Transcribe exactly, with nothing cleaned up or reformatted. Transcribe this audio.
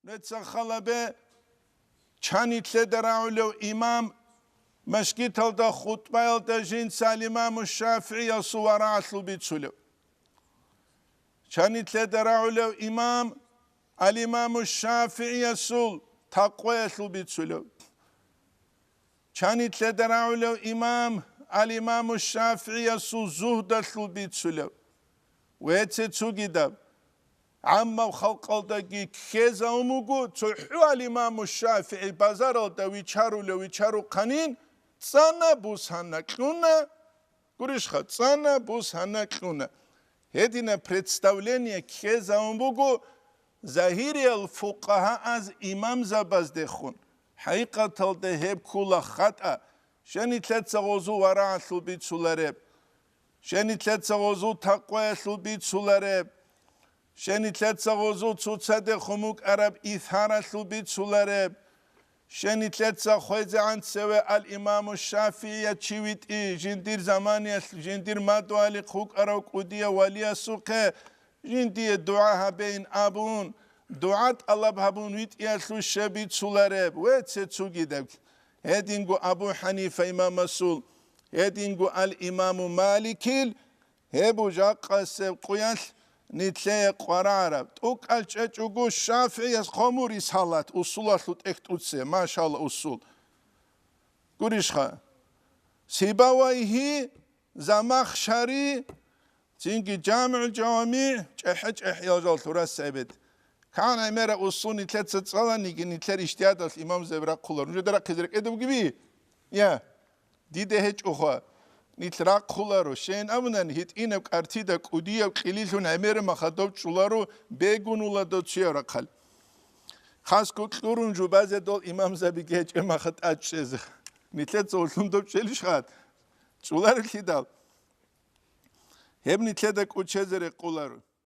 Нуца халабе, чан нилъеда рагӀулев имам машгиталда хутӀбаялда жинца ал-Имаму ШафигӀиясул варагӀалъул бицулев. Чан нилъеда рагӀулев имам ал-Имаму ШафигӀиясул такъваялъул бицулев. Чан нилъеда рагӀулев имам ал-Имаму ШафигӀиясул зугьдалъул бицулев. Вецецугидаб, гӀаммаб халкъалдаги ккезавун буго, цохӀо ал-Имаму ШафигӀи базаралда вичарулев вичарухъанин, цӀана бусана кьуна, гурищха, цӀана бусана кьуна. Гьединаб представление ккезавун буго загьириял фукъагьааз имамзабаздехун, хӀакъикъаталда гьеб ккула хатӀа, щай нилъеца гъозул варагӀалъул бицулареб, щай нилъеца гъозул такъваялъул бицулареб, щай нилъеца гъозул цоцадехун букӀараб исаралъул бицулареб, щай нилъеца хвезегӀан цеве ал-Имаму ШафигӀия чи витӀи, жиндир заманиялъ, жиндир мадугьалихъ вукӀарав кӀудияв валиясухъе жиндие дугӀа гьабейин абун, дугӀа тӀалаб гьабун витӀиялъул щай бицулареб, вецецугидаб. Гьединго Абу ХӀанифа имамасул, гьединго ал-Имаму Маликил, гьеб жакъасеб къуялъ нилъее къварагӀараб. ТӀокӀал чӀечӀого ШафигӀияс хъомур рисалат, усулалъул тӀехь тӀуце, машалла, усул. Гурищха? Сибавайгьи, Замахшари, цинги ЖамигӀул ЖавамигӀ, чӀехӀе-чӀехӀиял жал лъурас гӀебед. КигӀан гӀемераб усул нилъеца цӀаланиги, нилъер ижтигьадалъ имамзаби рахъулар. Нужеда рахъизе рекӀедаб бугеби? Я, дида гьечӀоха. Нилъ рахъуларо. Щайин абунани, гьитӀинаб кӀартида кӀудияб кьилилъун гӀемераб махадаб чӀоларо, бегунула доцуяв рахъал. Хасго кьурун жубазе дол имамзабиги гьечӀеб маха тӀад чӀезе. Нилъеца уллун доб чӀелищ хат? ЧӀоларелъидал. Гьеб нилъеда кӀочезе рекъоларо.